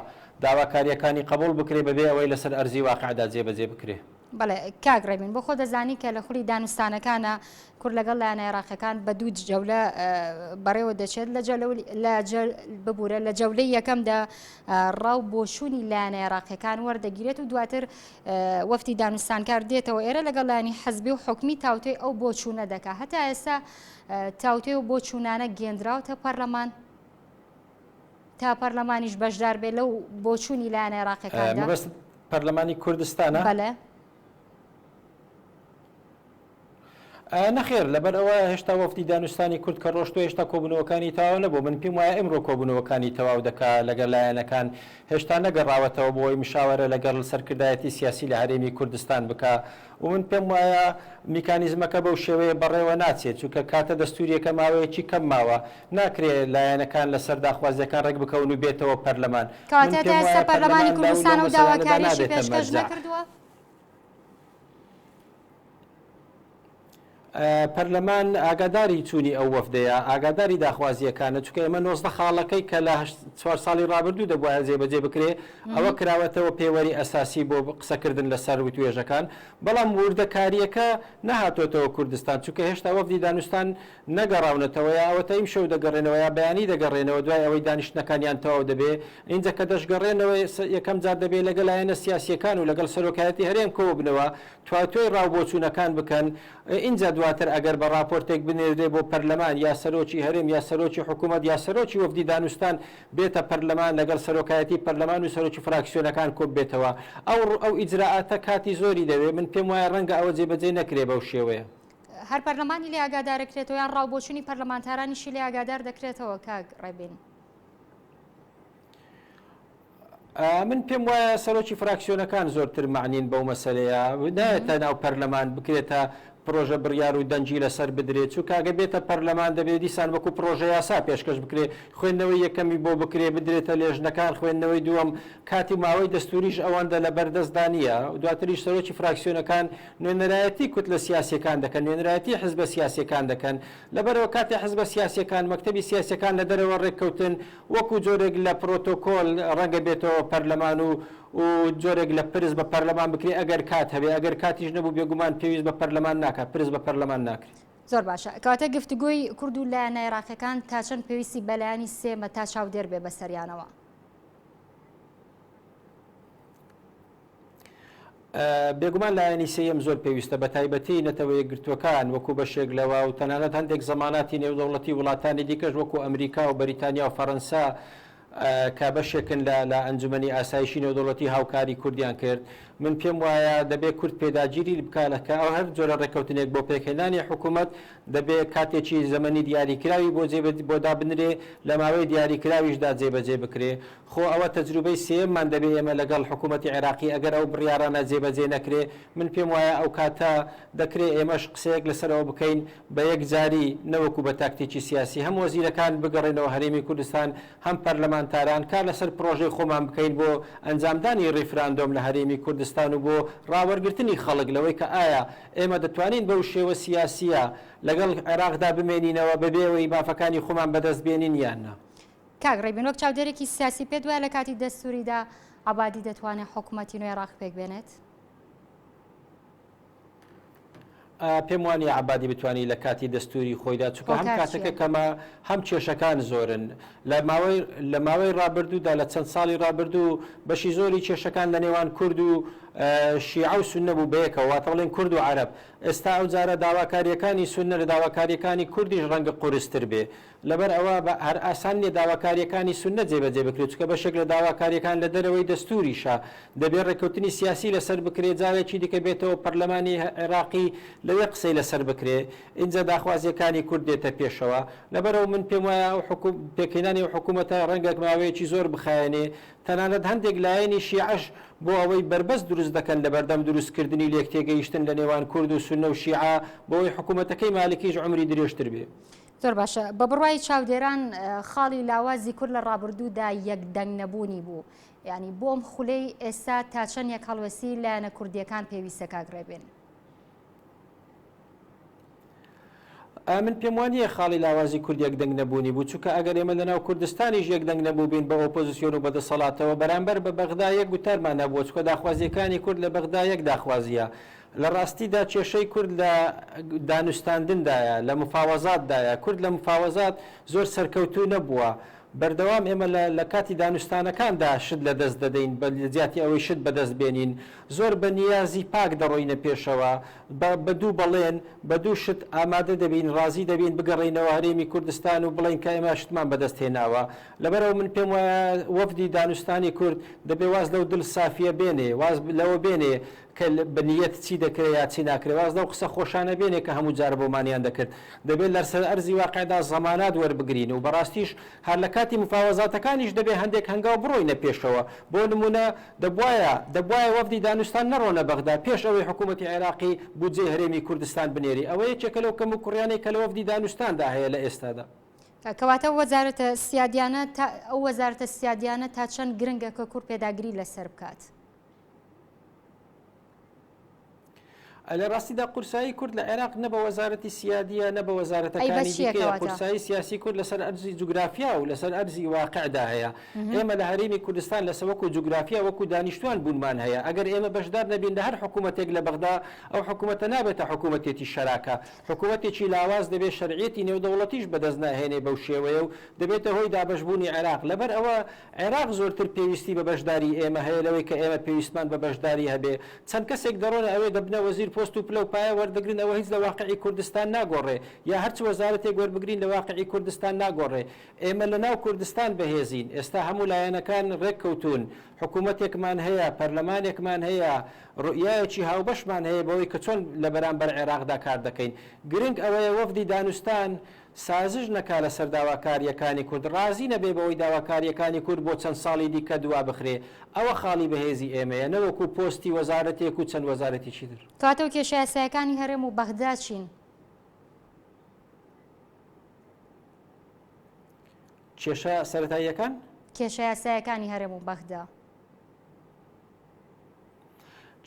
Speaker 6: داواکارییەکانی قبوڵ بکرێ بەبێ ئەوەی لەسەر ئەرزی واقعدا جێبەجێ بکرێ.
Speaker 1: بەڵێ کاک ڕێبین، بۆ خۆت دەزانی کە لە خولی دانوستانەکانا کورد لەگەڵ لایەنە عێراقیەکان بە دوو جەولە بەڕێوە دەچێت، لە لە ببورە لە جەولەی یەکەمدا ڕا و بۆچوونی لایەنە عێراقیەکان وەردەگیرێت و دواتر وەفدی دانوستانکار دێتەوە ئێرە لەگەڵ لایەنی حزبی و حکومی تاوتوێی ئەو بۆچوونە دەکا. هەتا ئێستا تاوتوێ و بۆچوونانە گێندراوتە پەرلەمان تا پەرلەمانیش بەشدار بێ لەو بۆچوونی لایەنە عێراقیەکاندا؟
Speaker 6: مەبەستت پەرلەمانی کوردستانە؟
Speaker 1: بەلێ.
Speaker 6: نەخێر، لەبەر ئەوە هێشتا وەفدی دانوستانی کورد کە ڕۆشتووە هێشتا کۆبوونەوەکانی تەواو نەبووە، من پێم وایە ئیمڕۆ کۆبوونەوەکانی تەواو دەکا لەگەڵ لایەنەکان، هێشتا نەگەڕاوەتەوە بۆ ئەوەی مشاوەرە لەگەڵ سەرکردایەتی سیاسی لە هەرێمی کوردستان بکا و من پێم وایە میکانیزمەکە بەو شێوەیە بەڕێوە ناچێت، چونکە کاتە دەستوورییەکە ماوەیەکی کەم ماوە، ناکرێ لایەنەکان لەسەر داخوازییەکان ڕێکبکەون و بێتەوە پەرلەمان. من
Speaker 1: کەواتە تا
Speaker 6: پێم
Speaker 1: ئێستا
Speaker 6: وایە
Speaker 1: پەرلەمانی
Speaker 6: پەرلەمان لەو لەو
Speaker 1: کوردستان ئەو
Speaker 6: مەسەلانەدا
Speaker 1: داواکارییەشی
Speaker 6: نابێتە
Speaker 1: پێشکەش
Speaker 6: مەرجەع.
Speaker 1: نەکردووە؟
Speaker 6: پەرلەمان ئاگاداری چوونی ئەو وەفدەیە، ئاگاداری داخوازییەکانە، چونکە ئێمە 19 خاڵەکەی کە لە چوار ساڵی ڕابردوو دەبوایە جێبەجێ بکرێ، ئەوە کراوەتەوە پێوەری ئەساسی بۆ قسەکردن لەسەر وتوێژەکان، بەڵام وردەکارییەکە نەهاتۆتەوە کوردستان، چونکە هێشتا وەفدی دانوستان نەگەڕاونەتەوە، یا ئەوەتا ئیمشەو دەگەڕێنەوە یا بەیانی دەگەڕێنەوە دوای ئەوەی دانیشتنەکانیان تەواو دەبێ، ئینجا کە دەشگەڕێنەوە یەکەم جار دەبێ لەگەڵ لایەنە سیاسییەکان و لەگەڵ سەرۆکایەتی هەرێم کۆببنەوە، تاوتوێی ڕاوبۆچوونەکان بکەن، ئینجا دواتر ئەگەر بە ڕاپۆرتێک بنێردرێ بۆ پەرلەمان یا سەرۆکی هەرێم یا سەرۆکی حکوومەت یا سەرۆکی وەفدی دانوستان بێتە پەرلەمان لەگەڵ سەرۆکایەتی پەرلەمان و سەرۆکی فراکسیۆنەکان کۆببێتەوە ئەو ئەو ئیجرائاتە کاتی زۆری دەوێ من پێم وایە ڕەنگە ئەوە جێبەجێ نەکرێ بەو شێوەیە.
Speaker 1: هەر پەرلەمانی لێ ئاگادارەکرێتەوە یان ڕاوبۆچوونی پەرلەمانتارانیشی لێ ئاگادار دەکرێتەوە کاک ڕێبین؟
Speaker 6: من پێم وایە سەرۆکی فراکسیۆنەکان زۆرتر مەعنین بەو مەسەلەیە، نایەتە ناو پەرلەمان بکرێتە پرۆژە بڕیار و دەنگی لەسەر بدرێت، چونکە ئەگەر بێتە پەرلەمان دەبێت دیسان وەکو پرۆژە یاسا پێشکەش بکرێت، خوێندنەوەی یەکەمی بۆ بکرێت، بدرێتە لێژنەکان، خوێندنەوەی دووەم، کاتی و ماوەی دەستوریش ئەوەندە لەبەردەستدا نییە، دواتریش سەرۆکی فراکسیۆنەکان نوێنەرایەتی کوتلە سیاسییەکان دەکەن، نوێنەرایەتی حزبە سیاسییەکان دەکەن، لەبەرئەوە کاتێ حزبە سیاسییەکان، مەکتەبی سیاسییەکان لە دەرەوە رێککەوتن، وەکو جۆرێک لە پرۆتۆکۆل ڕەنگە بێتەوە پەرلەمان و و جۆرێک لە پرس بە پەرلەمان بکرێ ئەگەر کات هەبێ، ئەگەر کاتیش نەبوو بێگومان پێویست بە پەرلەمان ناکات، پرس بە پەرلەمان ناکرێ.
Speaker 1: زۆر باشە. کەواتە گفتوگۆی کورد و لایەنە عێراقیەکان تا چەند پێویستی بە لایەنی سێمە تا چاودێر بێ بەسەریانەوە؟
Speaker 6: بێگومان لایەنی سێیەم زۆر پێویستە، بەتایبەتی نەتەوە یەکگرتووەکان وەکو بەشێک لەوە و تەنانەت هەندێک زەماناتی نێودەوڵەتی وڵاتانی دیکەش وەکو ئەمریکا و بەریتانیا و فەرەنسا کە بەشێکن لە لە ئەنجومەنی ئاسایشی نێودەوڵەتی هاوکاری کوردیان کرد. من پێم وایە دەبێ کورد پێداگیری بکا کە ئەو هەر جۆرە ڕێککەوتنێک بۆ پێکهێنانی حکوومەت دەبێ کاتێکی زەمەنی دیاریکراوی بۆ جێ بۆ دابنرێ لە ماوەی دیاریکراویشدا جێبەجێ بکرێ. خۆ ئەوە تەجروبەی سێیەممان دەبێ ئێمە لەگەڵ حکوومەتی عێراقی ئەگەر ئەو بڕیارانە جێبەجێ نەکرێ من پێم وایە ئەو کاتە دەکرێ ئێمەش قسەیەک لەسەر ئەوە بکەین بە یەکجاری نەوەکو بە تاکتیکی سیاسی هەم وەزیرەکان بگەڕێنەوە هەرێمی کوردستان هەم پەرلەمانتاران کار لەسەر پڕۆژەی خۆمان بکەین بۆ ئەنجامدانی ڕیفراندۆم لە هەرێمی کوردستان و بۆ ڕاوەرگرتنی خەڵک لەوەی کە ئایا ئێمە دەتوانین بەو شێوە سیاسییە لەگەڵ عێراقدا بمێنینەوە بەبێ ئەوەی مافەکانی خۆمان بەدەست بێنین یان نا.
Speaker 1: کاک ڕێبین وەک چاودێرێکی سیاسی پێت وایە لە کاتی دەستوریدا عەبادی دەتوانێت حکوومەتی نوێی عێراق پێک بێنێت؟
Speaker 6: پێم وانیە عەبادی بتوانی لە کاتی دەستوری خۆیدا چونکە هەم کاتەکە کەمە هەم کێشەکان زۆرن لە ماوەی لە ماوەی ڕابردوودا لە چەند ساڵی ڕابردوو بەشی زۆری کێشەکان لە نێوان کورد و شیعە و سوننە بوو بەیەکەوە واتە بڵێن کورد و عەرەب ئێستا ئەو جارە داواکارییەکانی سوننە لە داواکارییەکانی کوردیش ڕەنگە قورستر بێ لەبەر ئەوە بە هەر ئاسان نیە داواکارییەکانی سوننە جێبەجێ بکرێت، چونکە بەشێک لە داواکارییەکان لە دەرەوەی دەستووریشە، دەبێ ڕێککەوتنی سیاسی لەسەر بکرێ، جارێکی دیکە بێتەوە پەرلەمانی عێراقی لەوێ قسەی لەسەر بکرێ، ئینجا داخوازییەکانی کورد دێتە پێشەوە. لەبەر ئەوە من پێم وایە ئەو حکوو پێکهێنانی ئەو حکوومەتە ڕەنگە ماوەیەکی زۆر بخایەنێ، تەنانەت هەندێک لایەنی شیعەش بۆ ئەوەی بەربەست دروست دەکەن لەبەردەم دروستکردنی لێکتێگەیشتن لە نێوان کورد و سوننە و شیعە، بۆ ئەوەی حکوومەتەکەی مالکیش عومری درێژتر بێ.
Speaker 1: زۆر باشە بە بڕوای چاودێران خاڵی لاوازی کورد لە ڕابردوودا یەک دەنگ نەبوونی بوو یعنی بۆ ئەم خولەی ئێستا تا چەند یەک هەڵوێستی لایەنە کوردیەکان پێویستە کاک ڕێبین؟
Speaker 6: من پێم وانییە خاڵی لاوازی کورد یەک دەنگ نەبوونی بوو چونکە ئەگەر ئێمە لەناو کوردستانیش یەک دەنگ نەبووبین بە ئۆپۆزیسیۆن و بە دەسەڵاتەوە بەرامبەر بە بەغدا یەک گوتارمان هەبووە چونکە داخوازییەکانی کورد لە بەغدا یەک داخوازییە لە ڕاستیدا کێشەی کورد لە دانوستاندندایە، لە مفاوەزاتدایە، کورد لە مفاوەزات زۆر سەرکەوتوو نەبووە، بەردەوام ئێمە لە لە کاتی دانوستانەکاندا شت لە دەست دەدەین بە لە جیاتی ئەوەی شت بەدەست بێنین، زۆر بە نیازی پاک دەڕۆینە پێشەوە، بە بە دوو بەڵێن، بە دوو شت ئامادە دەبین، ڕازی دەبین بگەڕێینەوە هەرێمی کوردستان و بڵێین کە ئێمە شتمان بەدەست هێناوە. لەبەرئەوە من پێم وایە وەفدی دانوستانی کورد دەبێ واز لەو دل سافییە بێنێ، واز لەوە بێنێ کە بە نیەت چی دەکرێ یا چی ناکرێ واز لەو قسە خۆشانە بێنێ کە هەموو جار بۆمانیان دەکرد دەبێ لەرسەر ئەرزی واقعدا زەمانات وەربگرین و بەڕاستیش هەر لە کاتی مفاوەزاتەکانیش دەبێ هەندێک هەنگاو بڕۆینە پێشەوە بۆ نموونە دەبوایە دەبوایە وەفدی دانوستان نەڕۆنە بەغدا پێش ئەوەی حکوومەتی عێراقی بودجەی هەرێمی کوردستان بنێری ئەوە یەکێکە لەو کەموکوڕیانەی کە لە وەفدی دانوستاندا هەیە لە ئێستادا.
Speaker 1: کەواتە ئەو وەزارەتە سیادیانە تا ئەو وەزارەتە سیادیانە تا چەند گرنگە کە کورد پێداگری لەسەر بکات؟
Speaker 6: لە ڕاستیدا قورسایی کورد لە عێراق نە بە وەزارەتی سیادیە نە بە وەزارەتەکانی دیکەیە قورسایی سیاسی کورد لەسەر ئەرزی جوگرافیا و لەسەر ئەرزی واقعدا هەیە ئێمە لە هەرێمی کوردستان لەسە وەکو جوگرافیا وەکو دانیشتوان بوونمان هەیە ئەگەر ئێمە بەشدار نەبین لە هەر حکوومەتێک لە بەغدا ئەو حکوومەتە نابێتە حکوومەتێتی شەراکە حکوومەتێکی لاواز دەبێت شەرعیەتی نێودەوڵەتیش بەدەست ناهێنێ بەو شێوەیە و دەبێتە هۆی دابەشبوونی عێراق لەبەر ئەوە عێراق زۆرتر پێویستی بە بەشداری ئێمە هەیە لەوەی کە ئێمە پێویستمان بە بەشداری هەبێ. چەند کەسێک دەڕۆنە ئەوێ دەبنە وەزیر. پۆست و پلە و پایە وەردەگرن ئەوە هیچ لە واقعی کوردستان ناگۆڕێ یا هەرچ وەزارەتێک وەربگرین لە واقعی کوردستان ناگۆڕێ. ئێمە لە ناو کوردستان بەهێزین، ئێستا هەموو لایەنەکان ڕێککەوتوون، حکوومەتێکمان هەیە، پەرلەمانێکمان هەیە، ڕوئیایەکی هاوبەشمان هەیە بەوەی کە چۆن لە بەرامبەر عێراقدا کار دەکەین. گرنگ ئەوەیە وەفدی دانوستان سازش نەکا لەسەر داواکارییەکانی کورد، ڕازی نەبێ بەوەی داواکارییەکانی کورد بۆ چەند ساڵی دیکە دوابخرێ. ئەوە خاڵی بەهێزی ئێمەیە، نەوەکو پۆستی وەزارەتێک و چەند وەزارەتێکی تر.
Speaker 1: کەواتە ئەو کێشە یاسایەکانی هەرێم و بەغدا چین؟
Speaker 6: کێشە سەرەتاییەکان؟
Speaker 1: کێشە یاسایەکانی هەرێم و بەغدا.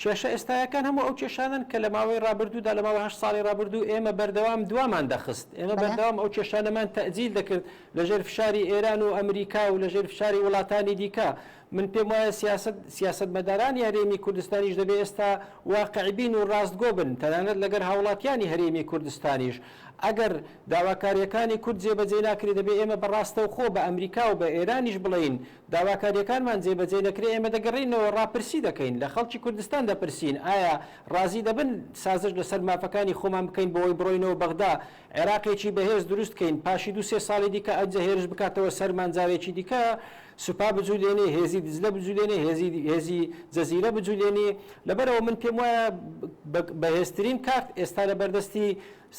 Speaker 6: کێشە ئێستایەکان هەموو ئەو کێشانەن کە لە ماوەی ڕابردوودا لە ماوەی هەشت ساڵی ڕابردوو ئێمە بەردەوام دوامان دەخست ئێمە بەردەوام ئەو کێشانەمان تەئجیل دەکرد لەژێر فشاری ئێران و ئەمریکا و لەژێر فشاری وڵاتانی دیکە من پێم وایە سیاسەت سیاسەتمەدارانی هەرێمی کوردستانیش دەبێ ئێستا واقعبین و ڕاستگۆ بن تەنانەت لەگەر هاوڵاتیانی هەرێمی کوردستانیش ئەگەر داواکارییەکانی کورد جێبەجێ ناکرێ دەبێ ئێمە بە ڕاستەوخۆ بە ئەمریکا و بە ئێرانیش بڵێین داواکارییەکانمان جێبەجێ نەکرێ ئێمە دەگەڕێینەوە ڕاپرسی دەکەین لە خەڵکی کوردستان دەپرسین ئایا ڕازی دەبن سازش لەسەر مافەکانی خۆمان بکەین بۆوەی بڕۆینەوە بەغدا عێراقێکی بەهێز دروست کەین پاشی دوو سێ ساڵی دیکە ئەنجە هێرش بکاتەوە سەرمان جارێکی دیکە سوپا بجولێنێ هێزی دجلە بجولێنێ هێزی هێزی جەزیرە بجولێنی لەبەرئەوە من پێم وایە بەهێزترین کارت ئێستا لەبەردەستی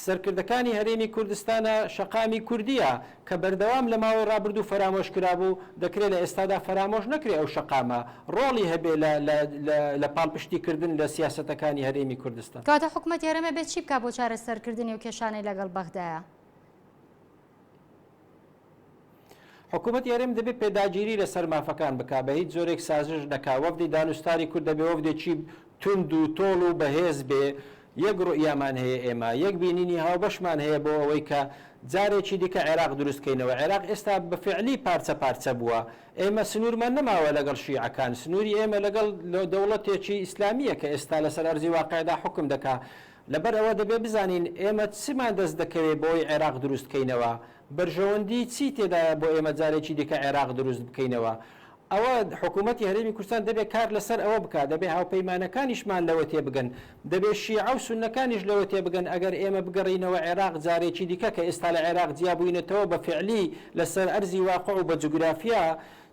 Speaker 6: سەرکردەکانی هەرێمی کوردستانە شەقامی کوردییە کە بەردەوام لە ماوەی ڕابردوو فەرامۆش کرابوو، دەکرێ لە ئێستادا فەرامۆش نەکرێ ئەو شەقامە ڕۆڵی هەبێ لە لە لە لە پاڵپشتی کردن لە سیاسەتەکانی هەرێمی کوردستان.
Speaker 1: کەواتە حکومەتی هەرێم ئەبێ چی بکا بۆ چارەسەرکردنی ئەو کێشانەی لەگەڵ بەغدایە؟
Speaker 6: حکومەتی هەرێم دەبێ پێداگیری لەسەر مافەکان بکا، بە هیچ جۆرێک سازش نەکا، وەفدی دانوستانی کورد دەبێ وەفدێکی توند و تۆڵ و بەهێز بێ، یەک ڕوئیامان هەیە ئێمە، یەک بینینی هاوبەشمان هەیە بۆ ئەوەی کە جارێکی دیکە عێراق دروست کەینەوە، عێراق ئێستا بە فیعلی پارچە پارچە بووە، ئێمە سنوورمان نەماوە لەگەڵ شیعەکان، سنووری ئێمە لەگەڵ دەوڵەتێکی ئیسلامییە کە ئێستا لەسەر ئەرزی واقیعدا حوکم دەکا، لەبەر ئەوە دەبێ بزانین ئێمە چمان دەست دەکەوێ بۆی عێراق دروست کەینەوە، بەرژەوەندی چی تێدایە بۆ ئێمە جارێکی دیکە عێراق دروست بکەینەوە؟ ئەوە حکوومەتی هەرێمی کوردستان دەبێ کار لەسەر ئەوە بکا، دەبێ هاوپەیمانەکانیشمان لەوە تێبگەن، دەبێ شیعە و سوننەکانیش لەوە تێبگەن ئەگەر ئێمە بگەڕێینەوە عێراق جارێکی دیکە کە ئێستا لە عێراق جیا بووینەتەوە بە فیعلی لەسەر ئەرزی واقع و بە جوگرافیا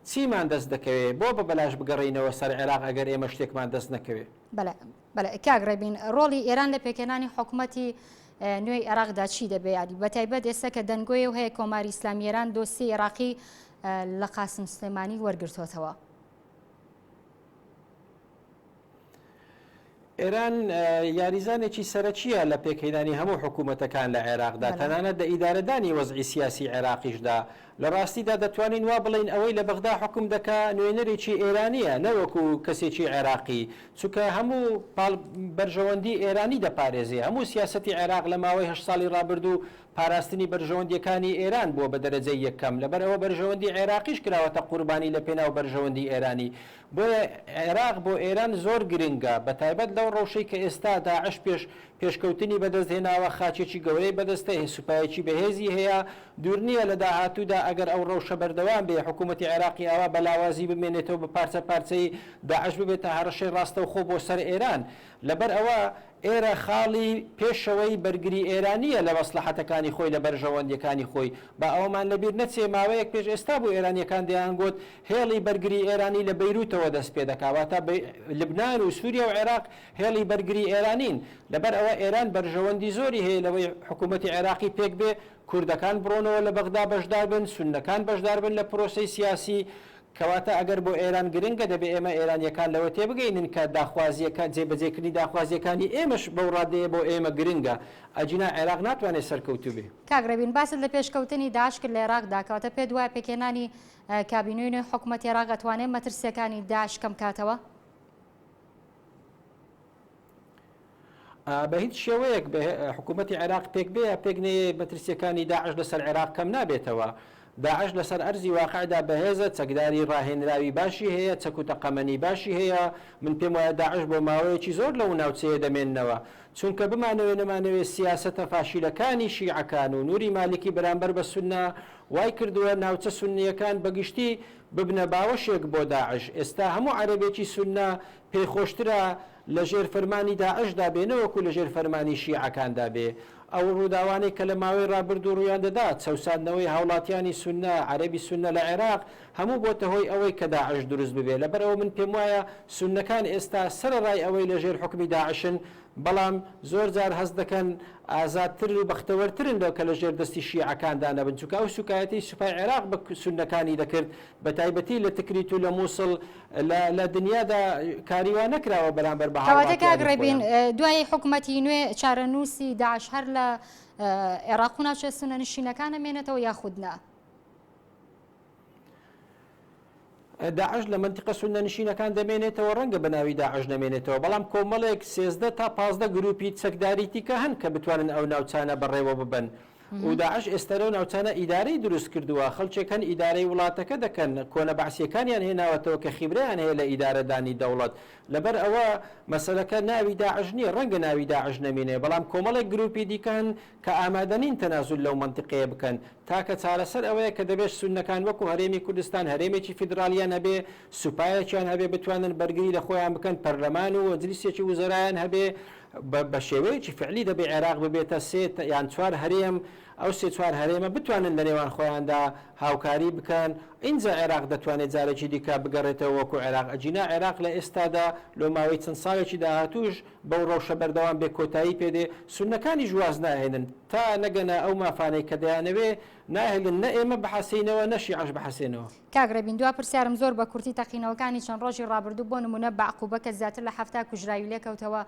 Speaker 6: چیمان دەست دەکەوێ؟ بۆ بە بەلاش بگەڕێینەوە سەر عێراق ئەگەر ئێمە شتێکمان دەست نەکەوێ؟
Speaker 1: بەڵێ بەڵێ کاک ڕێبین ڕۆڵی ئێران لە پێکهێنانی حکومەتی نوێی عێراقدا چی دەبێ یادی بە تایبەت ئێستا کە دەنگۆیە و هەیە کۆماری ئیسلامی ئێران دۆسیەی عێراقی لە قاسم سلێمانی وەرگرتۆتەوە.
Speaker 6: ئێران یاریزانێکی سەرەکییە لە پێکهێنانی هەموو حکوومەتەکان لە عێراقدا، تەنانەت لە ئیدارەدانی وەزعی سیاسی عێراقیشدا. لە ڕاستیدا دەتوانین وا بڵێین ئەوەی لە بەغدا حوکم دەکا نوێنەرێکی ئێرانییە نەوەکو کەسێکی عێراقی، چونکە هەموو پاڵ بەرژەوەندی ئێرانی دەپارێزێ. هەموو سیاسەتی عێراق لە ماوەی هەشت ساڵی ڕابردوو پاراستنی بەرژەوەندییەکانی ئێران بووە بە دەرەجەی یەکەم، لەبەرئەوە بەرژەوەندی عێراقیش کراوەتە قوربانی لە پێناو بەرژەوەندی ئێرانی. بۆیە عێراق بۆ ئێران زۆر گرنگە، بەتایبەت لەو ڕەوشەی کە ئێستا داعش پێش پێشکەوتنی بەدەست هێناوە، خاکێکی گەورەی بەدەستە، سوپایەکی بەهێزی هەیە، دوور نییە لە داهاتوودا ئەگەر ئەو ڕەوشە بەردەوام بێ، حکوومەتی عێراقی ئاوا بە لاوازی بمێنێتەوە بە پارچە پارچەیی داعش ببێتە هەڕەشەی ڕاستەوخۆ بۆ سەر ئێران. لەبەر ئەوە ئێرە خاڵی پێشەوەی بەرگری ئێرانییە لە مەسڵەحەتەکانی خۆی لە بەرژەوەندییەکانی خۆی. با ئەوەمان لە بیر نەچێ ماوەیەک پێش ئێستا بوو ئێرانییەکان دەیانگوت هێڵی بەرگری ئێرانی لە بەیروتەوە دەست پێ دەکا واتە لبنان و سوریا و عێراق هێڵی بەرگری ئێرانین. لەبەر ئەوە ئێران بەرژەوەندی زۆری هەیە لەوەی حکوومەتی عێراقی پێک بێ، کوردەکان بڕۆنەوە لە بەغدا بەشدار بن، سوننەکان بەشدار بن لە پرۆسەی سیاسی. کەواتە ئەگەر بۆ ئێران گرنگە دەبێ ئێمە ئێرانییەکان لەوە تێبگەینن کە داخوازییەکە جێبەجێکردنی داخوازییەکانی ئێمەش بەو ڕادەیە بۆ ئێمە گرنگە، ئەگینا عێراق ناتوانێ سەرکەوتوو بێ.
Speaker 1: کاک ڕێبین باست لە پێشکەوتنی داعش کرد لە عێراقدا، کەواتە پێت وایە پێکهێنانی کابینەی نوێی حکومەتی عێراق ئەتوانێ مەترسییەکانی داعش کەم کاتەوە؟
Speaker 6: بە هیچ شێوەیەک حکوومەتی عێراق پێک بێ یا پێک نەیە مەترسییەکانی داعش لەسەر عێراق کەم نابێتەوە. داعش لەسەر ئەرزی واقعدا بەهێزە، چەکداری ڕاهێنراوی باشی هەیە، چەک و تەقەمەنی باشی هەیە، من پێم وایە داعش بۆ ماوەیەکی زۆر لەو ناوچەیە دەمێننەوە. چونکە بمانەوێ نەمانەوێ سیاسەتە فاشیلەکانی شیعەکان و نوری مالکی بەرامبەر بە سوننە وای کردووە ناوچە سوننییەکان بەگشتی ببنە باوەشێک بۆ داعش. ئێستا هەموو عەرەبێکی سوننە پێی خۆشترە. لە ژێر فەرمانی داعشدا بێ نەوەکو لە ژێر فەرمانی شیعەکاندا بێ. ئەو ڕووداوانەی کە لە ماوەی ڕابردوو ڕوویان دەدا، چەوساندنەوەی هاوڵاتیانی سوننە، عەرەبی سوننە لە عێراق، هەموو بۆتە هۆی ئەوەی کە داعش دروست ببێ. لەبەرئەوە من پێموایە سوننەکان ئێستا سەرەڕای ئەوەی لە ژێر حوکمی داعشن، بەڵام زۆر جار هەست دەکەن ئازادترن و بەختەوەرترن لەو کە لە ژێر دەستی شیعەکاندا نەبن، چونکە ئەو سوکایەتیەی سوپای عێراق بە سوننەکانی دەکرد بە تایبەتی لە تکریت و لە موسڵ لە لە دنیادا کاری وا نەکراوە بەرامبەر بە
Speaker 1: کەواتە کاک
Speaker 6: هاوڵاتیانی
Speaker 1: ڕێبین
Speaker 6: خۆیان.
Speaker 1: دوای حکومەتی نوێ چارەنووسی داعش هەر لە عێراق و ناوچە سوننەنشینەکان ئەمێنێتەوە یاخود نا؟
Speaker 6: داعش لە مەنتیقە سوننەنشینەکان دەمێنێتەوە، ڕەنگە بە ناوی داعش نەمێنێتەوە، بەڵام کۆمەڵێک 13 تا 15 گروپی چەکداری دیکە هەن کە بتوانن ئەو ناوچانە بەڕێوە ببەن و داعش ئێستا لەو ناوچانە ئیدارەی دروست کردووە، خەڵکێک هەن ئیدارەی وڵاتەکە دەکەن، کۆنە بەعسییەکانیان هێناوەتەوە کە خیبرەیان هەیە لە ئیدارەدانی دەوڵەت. لەبەر ئەوە مەسەلەکە ناوی داعش نییە، ڕەنگە ناوی داعش نەمینێ، بەڵام کۆمەڵێک گروپی دیکە هەن کە ئامادە نین تەنازول لەو مەنتیقەیە بکەن، تاکە چارەسەر ئەوەیە کە دەبێت سوننەکان وەکو هەرێمی کوردستان هەرێمێکی فیدراڵیان هەبێ، سوپایەکیان هەبێ بتوانن بەرگری لە خۆیان بکەن، پەرلەمان و مەجلیسێکی وزەرایان هەبێ، بە شێوەیەکی فعلی دەبێ عێراق ببێتە سێ یان چوار هەرێم، ئەو سێ چوار هەرێمە بتوانن لە نێوان خۆیاندا هاوکاری بکەن، ئینجا عێراق دەتوانێت جارێکی دیکە بگەڕێتەوە وەکو عێراق، ئەگینا عێراق لە ئێستادا لۆ ماوەی چەند ساڵێکی داهاتووش بەو ڕەوشە بەردەوام بێ کۆتایی پێ دێ، سوننەکانیش واز ناهێنن تا نەگەنە ئەو مافانەی کە دەیانەوێ، ناهێلن نە ئێمە بحەسێینەوە نە شیعەش بحەسێنەوە.
Speaker 1: کاک ڕێبین دوا پرسیارم زۆر بە کورتی تەقینەوەکانی چەند ڕۆژی ڕابردوو بۆ نمونە بەعقوبە کە زیاتر لە 70 کوژراوی لێکەوتەوە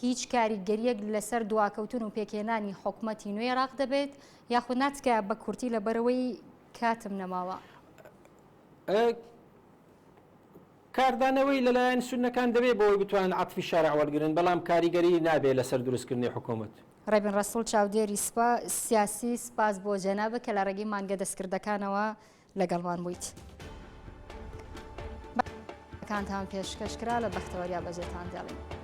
Speaker 1: هیچ کاریگەریەک لەسەر دواکەوتن و پێکهێنانی حکومەتی نوێی عێراق دەبێت یاخود نا تکایە بە کورتی لەبەرئەوەی کاتم نەماوە.
Speaker 6: کاردانەوەی لەلایەن سوننەکان دەبێت بۆ ئەوەی بتوانن عەتفی شارع وەرگرن، بەڵام کاریگەریی نابێت لەسەر دروستکردنی حکومەت.
Speaker 1: ڕێبین ڕەسوڵ چاودێری سپا سیاسی سپاس بۆ جەنابت کە لە ڕێگەی مانگە دەستکردەکانەوە لەگەڵمان بوویت. کانتان پێشکەش کرا لە بەختەوەریا بەجێتان دێڵین.